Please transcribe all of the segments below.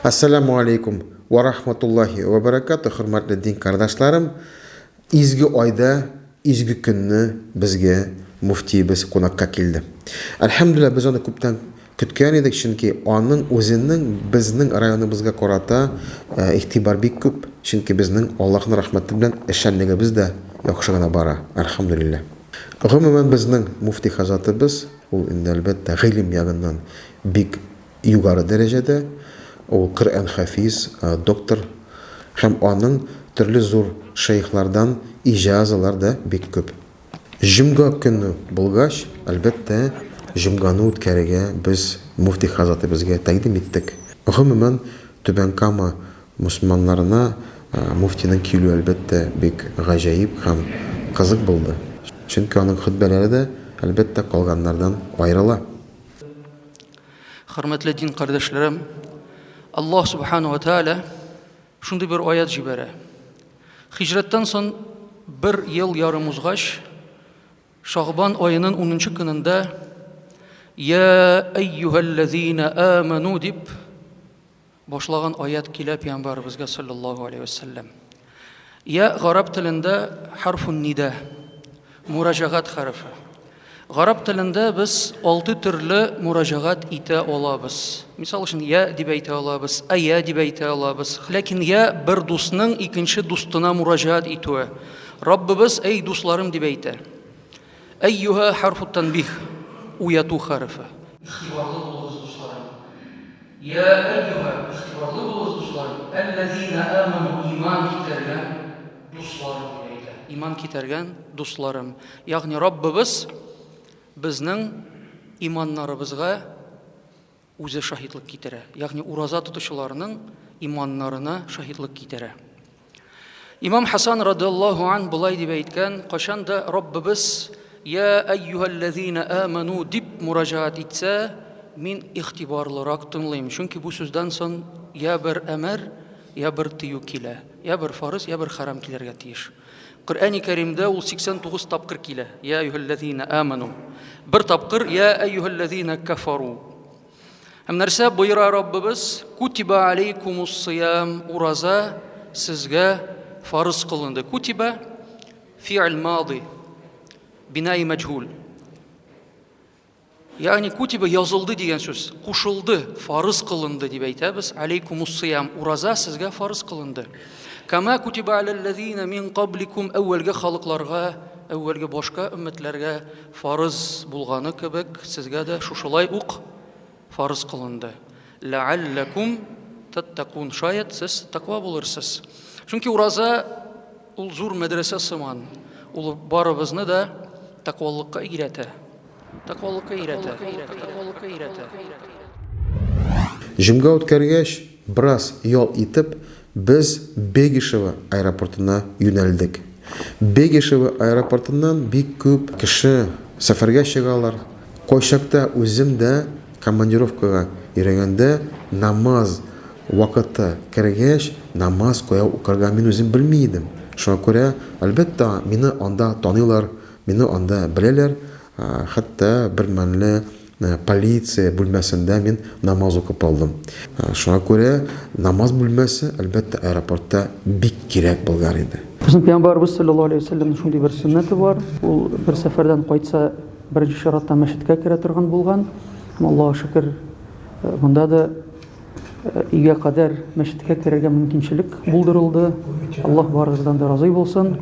Ассаламу алейкум ва рахматуллахи ва баракату, хөрмәтле дин кардашларым. Изге айда, изге көнне безгә муфтиебез кунакка килде. Әлхәмдүлилләһ, без аны күптән көткән идек, чөнки аның үзенең безнең районыбызга карата игътибар бик күп, чөнки безнең Аллаһның рәхмәте белән эшчәнлегебез дә яхшы гына бара, әлхәмдүлилләһ. Гомумән, безнең муфти хәзрәтебез, ул инде, әлбәттә, гыйлем ягыннан бик югары дәрәҗәдә, ул Коръән хафиз, доктор һәм аның төрле зур шәехлардан иҗазалар да бик күп. Җомга көне булгач, әлбәттә, җомганы үткәрергә без муфти хәзрәтебезгә тәкъдим иттек. Гомумән, Түбән Кама мөселманнарына муфтиның килүе, әлбәттә, бик гаҗәеп һәм кызык булды. Чөнки аның хөтбәләре дә, әлбәттә, калганнардан аерыла. Хөрмәтле дин кардәшләрем, Аллаһ Субхану ва Тааля шундый бер аят җибәрә. Хиҗрәттән соң бер ел ярым узгач, Шагбан аеның 10 көнендә Я әйюһәлләзина аману дип башлаган аят килә пәйгамбәребезгә саллаллаһу алейһи вәсәлләм. Я гарәп телендә харфун нида, мураҗагать хәрефе. Гарәп телендә без алты төрле мураҗагать итә алабыз. Мисал өчен, я дип әйтә алабыз, ая дип әйтә алабыз. Ләкин я бер дусның икенче дустына мураҗагать итүе. Раббыбыз әй дусларым дип әйтә. Әйюһа харфу танбих, уяту хәрефе. Игътибарлы булыгыз, дусларым. Йә әйюһа, игътибарлы булыгыз, дусларым, әлләзина аману, иман китергән дусларым, дип әйтә. Иман китергән дусларым. Ягъни Раббыбыз безнең иманнарыбызга үзе шаһитлык китерә. Ягъни ураза тотучыларның иманнарына шаһитлык китерә. Имам Хасан радиаллаһу ан болай дип әйткән, кайчан да Раббыбыз Я әйюһәлләзина аману дип мураҗаат итсә, мин игътибарлырак тыңлыйм, чөнки бу сүздән соң я бер әмер, я бер тыю килә, я бер фарыз, я бер хәрам килергә тиеш. Коръәни Кәримдә ул 89 тапкыр килә. Я әйюһәлләзина аману. Бер тапкыр я әйюһәлләзина кафару. Һәм нәрсә боера Раббыбыз? Кутиба алейкумус сиям, ураза сезгә фарыз кылынды. Кутиба фи'л мади, бинаи мәҗһул. Ягъни кутиба язылды дигән сүз, кушылды, фарыз кылынды дип әйтәбез. Алейкумус сиям, ураза сезгә фарыз кылынды. Кама кутиба аләлләзина мин кабликум, әүвәлге халыкларга, әүвәлге башка өммәтләргә фарыз булганы кебек, сезгә дә шушылай ук фарыз кылынды. Ләалләкум таттакун, шаять сез таква булырсыз. Чөнки ураза ул зур мәдрәсә сыман. Ул барыбызны да таквалыкка өйрәтә. Таквалыкка өйрәтә. Таквалыкка өйрәтә. Җомга үткәргәч, бераз ял итеп, без Бегишево аэропортына юнәлдек. Бегишево аэропортыннан бик күп кеше сәфәргә чыгалар. Кайчакта үзем дә командировкага йөрегәндә намаз вакыты кергәч, намаз кая укырга мин үзем белми идем. Шуңа күрә, әлбәттә, мине анда таныйлар, Мине анда беләләр, хәтта бер мәлне полиция бүлмәсендә мин намаз укып алдым. Шуңа күрә намаз бүлмәсе, әлбәттә, аэропортта бик кирәк булган иде. Безнең пәйгамбәребез саллаллаһу алейһи ва сәлләмнең шундый бер сөннәте бар. Ул бер сәфәрдән кайтса, беренче чиратта мәчеткә керә торган булган. Һәм Аллаһуга шөкер, монда да өйгә кадәр мәчеткә керергә мөмкинчелек булдырылды. Аллаһ барыгыздан да разый булсын.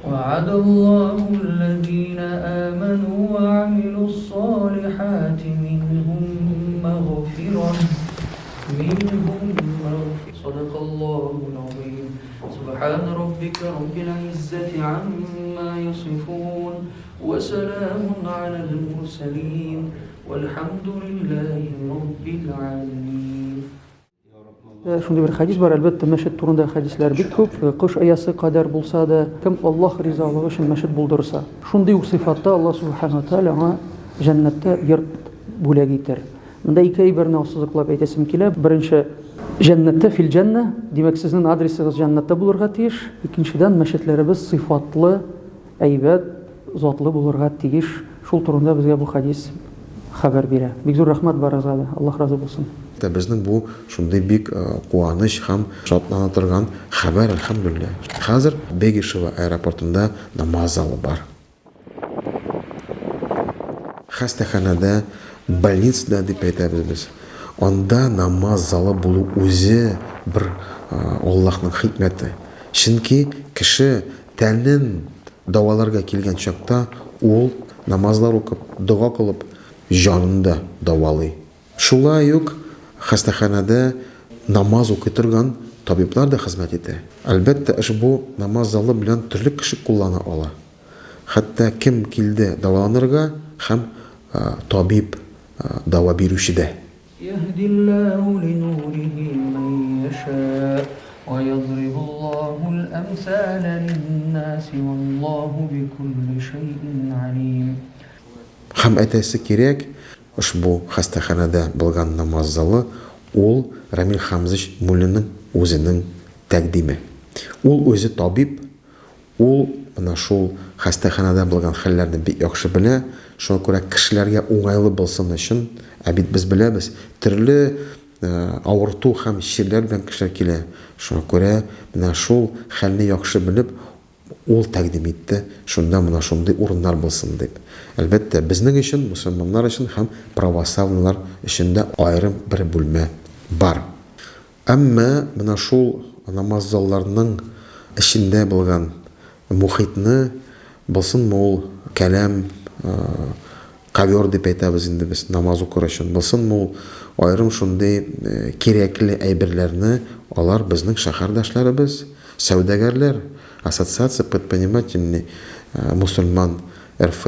وعد الله الذين آمنوا وعملوا الصالحات منهم مغفرة منهم مغفرة صدق الله العظيم سبحان ربك رب العزة عما يصفون وسلام على المرسلين والحمد لله رب العالمين. Шундый бер хәдис бар, әлбәттә, мәчет турында хәдисләр бик күп. Кош оясы кадәр булса да, кем Аллаһ ризалыгы өчен мәчет булдырса, шундый ук сыйфатта Аллаһ Субхану Тәгалә аңа җәннәттә йорт бүләк итәр. Монда ике әйберне ассызыклап әйтәсем килә. Беренче, җәннәттә, фил җәннә, димәк, сезнең адресыгыз җәннәттә булырга тиеш. Икенчедән, мәчетләребез сыйфатлы, әйбәт, затлы булырга тиеш. Шул турында безгә бу хәдис хәбәр бирә. Бик зур рәхмәт барыгызга да. Аллаһ разый булсын. Безнең бу шундый бик куаныч һәм шатлана торган хәбәр, әлхәмдүлилләһ. Хәзер Бегишево аэропортында намаз залы бар. Хастаханәдә, больницада дип әйтәбез без. Анда намаз залы булу үзе бер Аллаһның хикмәте. Чөнки кеше тәнен дәваларга килгән чакта ул намазлар укып, дога кылып, җанын да дәвалый. Шулай ук хастаханәдә намаз укый торган табиблар да хезмәт итә. Әлбәттә, ошбу намаз залы белән төрле кеше куллана ала. Хәтта кем килде дәваланырга һәм табиб дәва бирүче дә. Яһдиллаһу линурихи ман яша ва ядрибуллаһул әмсалә линнаси валлаһу бикулли шәйин алим. Һәм әйтәсе кирәк, ошбу хастаханәдә булган намаз залы ул Рамил Хамзыч Муллинның үзенең тәкъдиме. Ул үзе табиб, Ул менә шул хастаханәдә булган хәлләрне бик яхшы белә, шуңа күрә кешеләргә уңайлы булсын өчен, ә бит без беләбез, төрле авырту һәм чирләр белән кешеләр килә, шуңа күрә менә шул хәлне яхшы белеп, ул тәкъдим итте, шунда менә шундый урыннар булсын дип. Әлбәттә, безнең өчен, мөселманнар өчен һәм православныйлар өчен дә аерым бер бүлмә бар. Әмма менә шул намаз залларының эчендә булган мохитны, булсынмы ул кәләм, ковер дип әйтәбез инде без намаз укыр өчен, булсынмы ул аерым шундый кирәкле әйберләрне алар безнең шәһәрдәшләребез, сәүдәгәрләр, Ассоциация предпринимательный мусульман РФ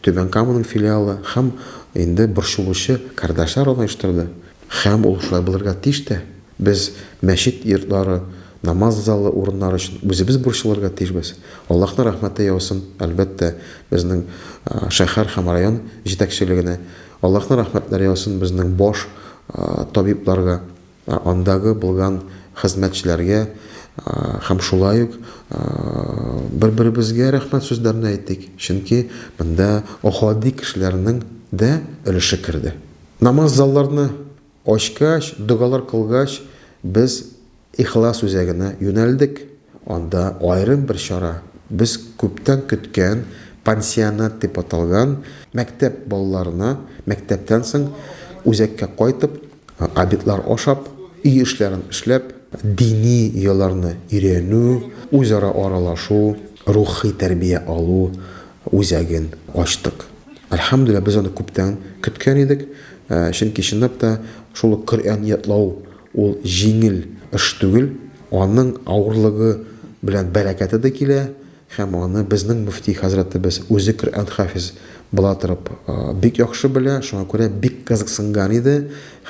Түбән Каманың филиалы һәм инде борчылучы кардәшләр оештырды. Һәм ул шулай булырга тиеш тә. Без мәчет йортлары, намаз залы урыннары өчен үзебез борчылырга тиешбез. Аллаһның рәхмәте яусын, әлбәттә, безнең шәһәр һәм район җитәкчелегенә. Аллаһның рәхмәтләре яусын безнең баш табибларга, андагы булган хезмәтчеләргә һәм шулай ук бер-беребезгә рәхмәт сүзләрен әйтик, чөнки монда гади кешеләрнең дә өлеше керде. Намаз залларны ачкач, догалар кылгач, без Ихлас үзәгенә юнәлдек. Анда аерым бер чара, без күптән көткән пансионат дип аталган мәктәп балаларына мәктәптән соң үзәккә кайтып, обедлар ашап, өй эшләрен эшләп, дини йолаларны өйрәнү, үзара аралашу, рухи тәрбия алу үзәген ачтык. Әлхәмдүлилләһ, без аны күптән көткән идек, чөнки чынлап та шул ук Коръән ятлау ул җиңел эш түгел, аның авырлыгы белән бәрәкәте дә килә һәм аны безнең мөфти хәзрәтебез үзе Коръән хафиз була торып бик яхшы белә, шуңа күрә бик кызыксынган иде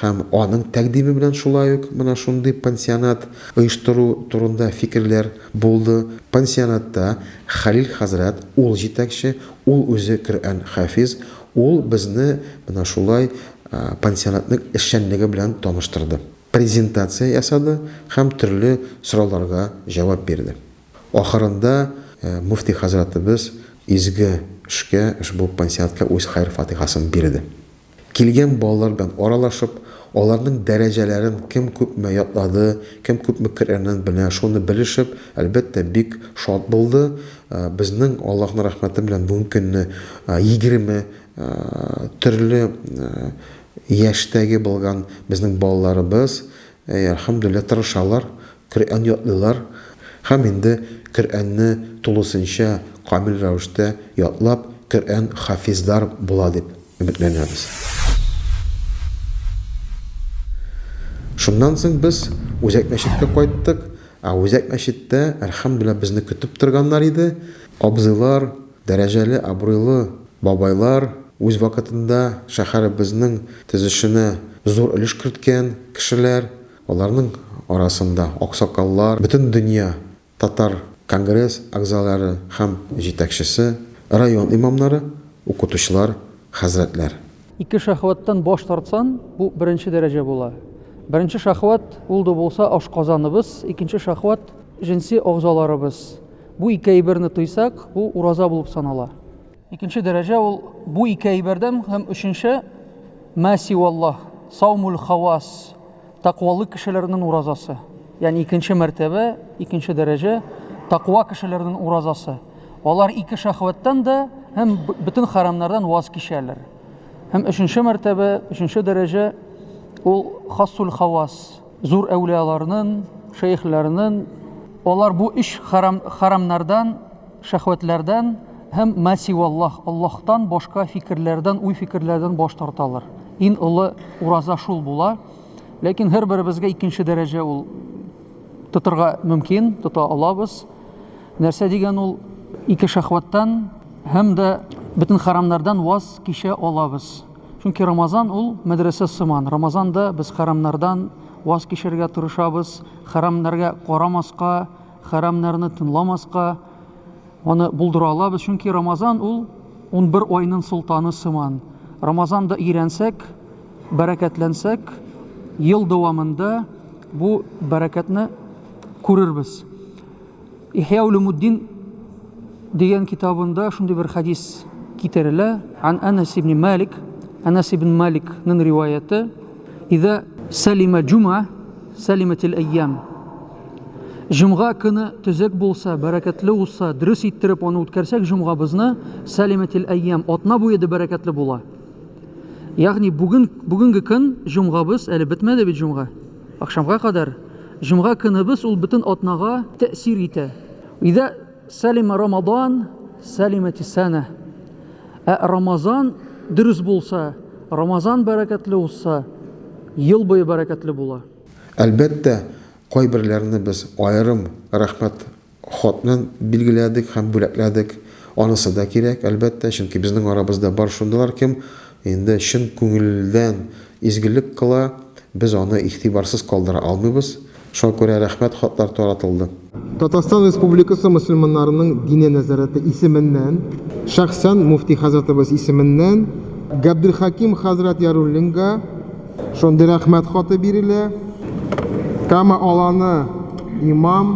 һәм аның тәкъдиме белән шулай ук менә шундый пансионат оештыру турында фикерләр булды. Пансионатта Хәлил хәзрәт, ул җитәкче, ул үзе Коръән хафиз, ул безне менә шулай пансионатның эшчәнлеге белән таныштырды. Презентация ясады һәм төрле сорауларга җавап бирде. Ахырында мөфти хәзрәтебез изге эшкә, ошбу пансионатка үз хәер-фатихасын бирде. Килгән балалар белән аралашып, аларның дәрәҗәләрен, кем күпме ятлады, кем күпме Коръәннән белә, шуны белешеп, әлбәттә, бик шат булды. Безнең, Аллаһның рәхмәте белән, бүгенге көнне 20 төрле яшьтәге булган безнең балаларыбыз, әлхәмдүлилләһ, тырышалар, Коръән ятлыйлар һәм инде Коръәнне тулысынча камил рәвештә ятлап, Коръән хафизлар була дип өметләнәбез. Шуннан соң без Үзәк мәчеткә кайттык. Ә Үзәк мәчеттә, әлхәмдүлилләһ, безне көтеп торганнар иде. Абзыйлар, дәрәҗәле, абруйлы бабайлар, үз вакытында шәһәребезнең төзешенә зур өлеш керткән кешеләр. Аларның арасында аксакаллар, Бөтендөнья татар конгресс әгъзалары һәм җитәкчесе, район имамнары, укытучылар, хәзрәтләр. Ике шәһвәттән баш тартсан, бу беренче дәрәҗә була. Беренче шәһвәт, ул да булса ашказаныбыз, икенче шәһвәт, җенси агъзаларыбыз. Бу ике әйберне тыйсак, бу ураза булып санала. Икенче дәрәҗә ул бу ике әйбердән һәм өченче мә сиваллаһ, саумул хавас, тәкъвалы кешеләрнең уразасы. Ягъни икенче мәртәбә, икенче дәрәҗә тәкъва кешеләрнең уразасы. Алар ике шәһвәттән дә һәм бөтен харамнардан ваз кичәләр. Һәм өченче мәртәбә, өченче дәрәҗә ул хассул хавас, зур әүлияларның, шәехләрнең, алар бу өч харам, харамнардан, шәһвәтләрдән һәм мә сиваллаһ, Аллаһтан башка фикерләрдән, уй-фикерләрдән баш тарталар. Ин олы ураза шул була. Ләкин һәрберебезгә икенче дәрәҗә ул тотырга мөмкин, тота алабыз. Нәрсә дигән ул ике шәһвәттән һәм дә бөтен харамнардан ваз кичә алабыз. Чөнки Рамазан ул мәдрәсә сыман. Рамазанда без харамнардан ваз кичәргә тырышабыз, харамнарга карамаска, харамнарны тынламаска, аны булдыра алабыз. Чөнки Рамазан ул 11 айның солтаны сыман. Рамазанда өйрәнсәк, бәрәкәтләнсәк, ел дәвамында бу бәрәкәтне күрербез. Ихья Улумуддин дигән китабында шундый бер хәдис китерелә. Ан Анас ибн Малик, Анас ибн Маликның риваяте, Иза салима җума, салиматил әйям. Җомга көне төзек булса, бәрәкәтле узса, дөрес иттереп аны үткәрсәк җомгабызны, салиматил әйям, атна буе да бәрәкәтле була. Ягъни бүген бүгенге көн җомгабыз әле бетмәде бит җомга. Ахшамга кадәр җомга көнебез ул бөтен атнага тәэсир итә. Идә сәлима Рамадан, сәлимәти сәнә. Ә Рамазан дөрес булса, Рамазан бәрәкәтле узса, ел буе бәрәкәтле була. Әлбәттә, кайберләрне без аерым рәхмәт Хатны билгеләдек һәм бүләкләдек. Анысы да кирәк, әлбәттә, чөнки безнең арабызда бар шундыйлар, кем инде чын күңелдән изгелек кыла, без аны игътибарсыз калдыра алмыйбыз. Шуңа күрә рәхмәт хатлар таратылды. Татарстан Республикасы мөселманнарының Диния нәзарәте исеменнән, шәхсән мөфти хәзрәтебез исеменнән Габделхәким хәзрәт Яруллинга Шундый рәхмәт хаты бирелә. Кама аланы имам.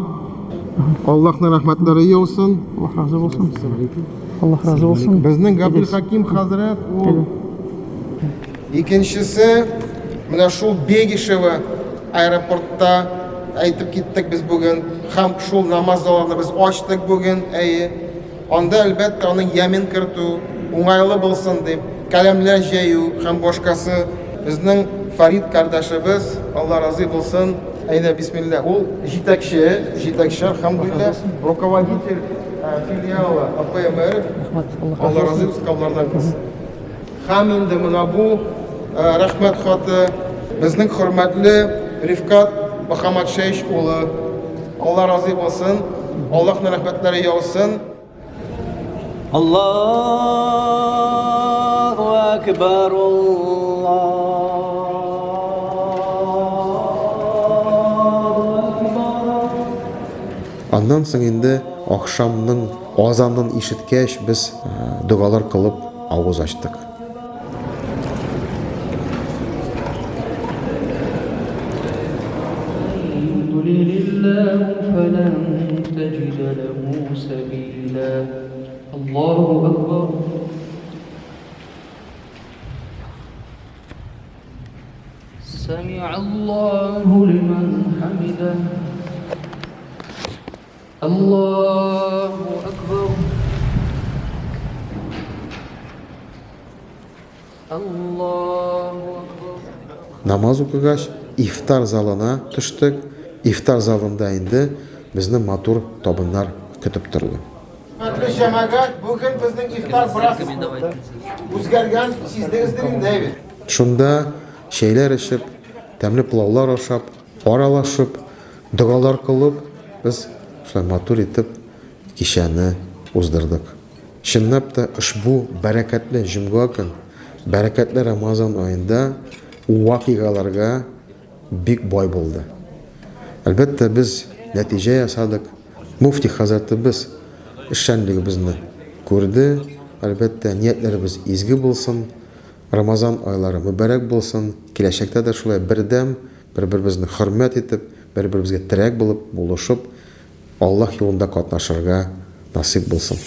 Аллаһның рәхмәтләре яусын. Аллаһ разый булсын. Аллаһ разый булсын. Безнең Габделхаким хәзрәт ул Икенчесе, менә шул Бегишево аэропортта әйтеп киттек без бүген һәм шул намаз залын без ачтык бүген, әйе. Анда, әлбәттә, аның ямен кертү, уңайлы булсын дип, каләмләр җәю һәм башкасы. Безнең Фәрит кардәшебез, Алла разый булсын, әйдә, бисмилла, ул җитәкче, җитәкче, әлхәмдүлилләһ, руководитель филиала АПМР. Алла разый булсын, кабуллардан кылсын. Һәм инде менә бу рәхмәт хаты безнең хөрмәтле Рифкат Мөхәммәтшәеш улы. Алла разый булсын, Аллаһның рәхмәтләре яусын. Аллаһу акбар, Аллаһу акбар. Аннан соң инде ахшамның азанын ишеткәч, без догалар кылып авыз ачтык. Сәми'аллаһу лиман хәмидә. Аллаһу акбар. Аллаһу акбар. Намаз укыгач, ифтар залына төштек. Ифтар залында инде безне матур табыннар көтеп торды. Хөрмәтле җәмәгать, бүген безнең ифтар бераз үзгәргән, сиздегездер инде, әйе бит? Шунда чәйләр эчеп, тәмле пылаулар ашап, аралашып, догалар кылып, без шулай матур итеп кичәне уздырдык. Чынлап та ошбу бәрәкәтле җомга көн, бәрәкәтле Рамазан аенда вакыйгаларга бик бай булды. Әлбәттә, без нәтиҗә ясадык. Муфти хәзрәтебез эшчәнлегебезне күрде. Әлбәттә, ниятләребез изге булсын. Рамазан айлары мөбарәк булсын. Киләчәктә дә шулай бердәм, бер-беребезне хөрмәт итеп, бер-беребезгә терәк булып, булышып, Аллаһ юлында катнашырга насыйп булсын.